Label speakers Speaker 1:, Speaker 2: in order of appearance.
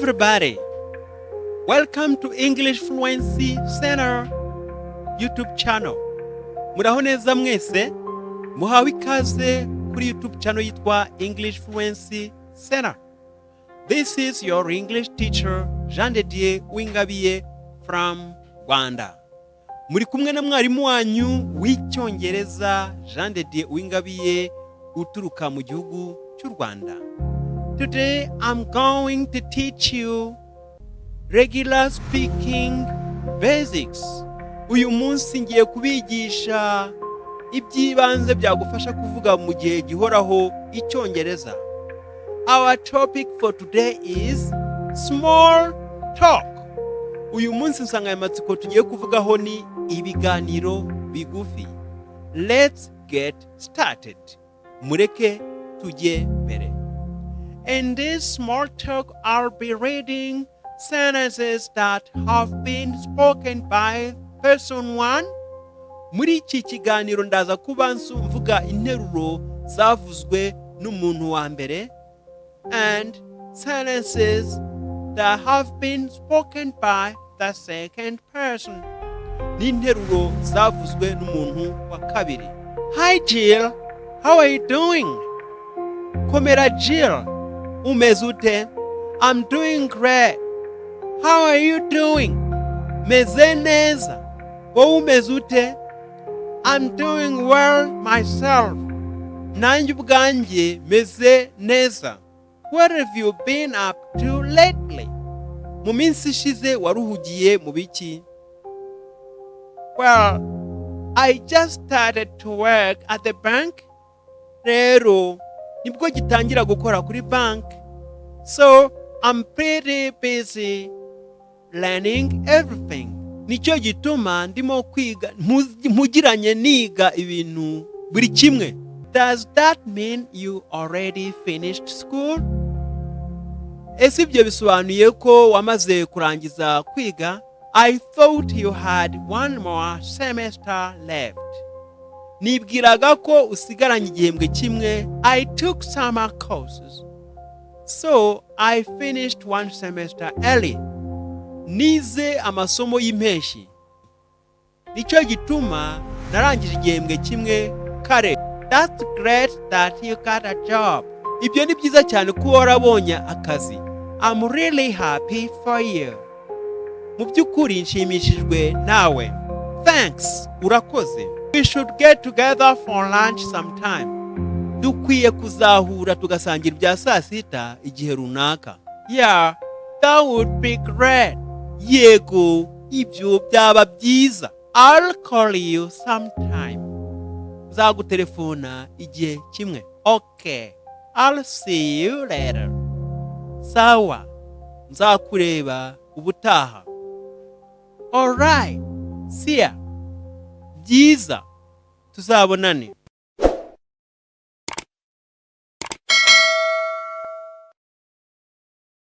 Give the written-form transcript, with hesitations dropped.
Speaker 1: Everybody. Welcome to English Fluency Center YouTube channel. Muraho neza mwese, muhawe ikaze kuri YouTube channel yitwa English Fluency Center. This is your English teacher, Jean de Dieu Uwingabiye from Rwanda. Muri kumwe na mwarimu wanyu w'Icyongereza, Jean de Dieu Uwingabiye, uturuka mu gihugu cy'u Rwanda. Today I'm going to teach you regular speaking basics. Uyu munsi ngiye kubigisha iby'ibanze byagufasha kuvuga mu gihe gihoraho Icyongereza. Our topic for today is small talk. Uyu munsi insanganyamatsiko tugiye kuvugaho ni ibiganiro bigufi. Let's get started. Mureke tujye mbere. In this small talk, I'll be reading sentences that have been spoken by person one. Muri iki kiganiro ndaza kuba mvuga interuro zavuzwe n'umuntu wa mbere and sentences that have been spoken by the second person. N'interuro zavuzwe n'umuntu wa kabiri. Hi Jill, how are you doing? Komera Jill, umeze ute? I'm doing great. How are you doing? Meze neza. Wowe umeze ute? I'm doing well myself. Nanjye ubwanjye meze neza. What have you been up to lately? Mu minsi ishize waruhugiye mu biki? Well, I just started to work at the bank. Rero nibwo ngitangira gukora kuri bank. So I'm pretty busy learning everything. Nicyo gituma ndimo kwiga mpugiranye niga ibintu buri kimwe. Does that mean you already finished school? Ese ibyo bisobanuye ko wamaze kurangiza kwiga? I thought you had one more semester left. Nibwiraga ko usigaranye igihembwe kimwe. I took summer courses, so I finished one semester early. Nize amasomo y'impeshyi, nicyo gituma narangije igihembwe kimwe kare. That's great that you got a job. Ibyo ni byiza cyane kuba warabonye akazi. I'm really happy for you. Mu by'ukuri nshimishijwe nawe. Thanks, urakoze. We should get together for lunch sometime. Dukwiye kuzahura tugasangira ibya saa sita igihe runaka. Yeah, that would be great. Yego, ibyo byaba byiza. I'll call you sometime. Nzagutelefona igihe kimwe. Okay, I'll see you later. Sawa, nzakureba ubutaha. Alright, see ya. Byiza, tuzabonane.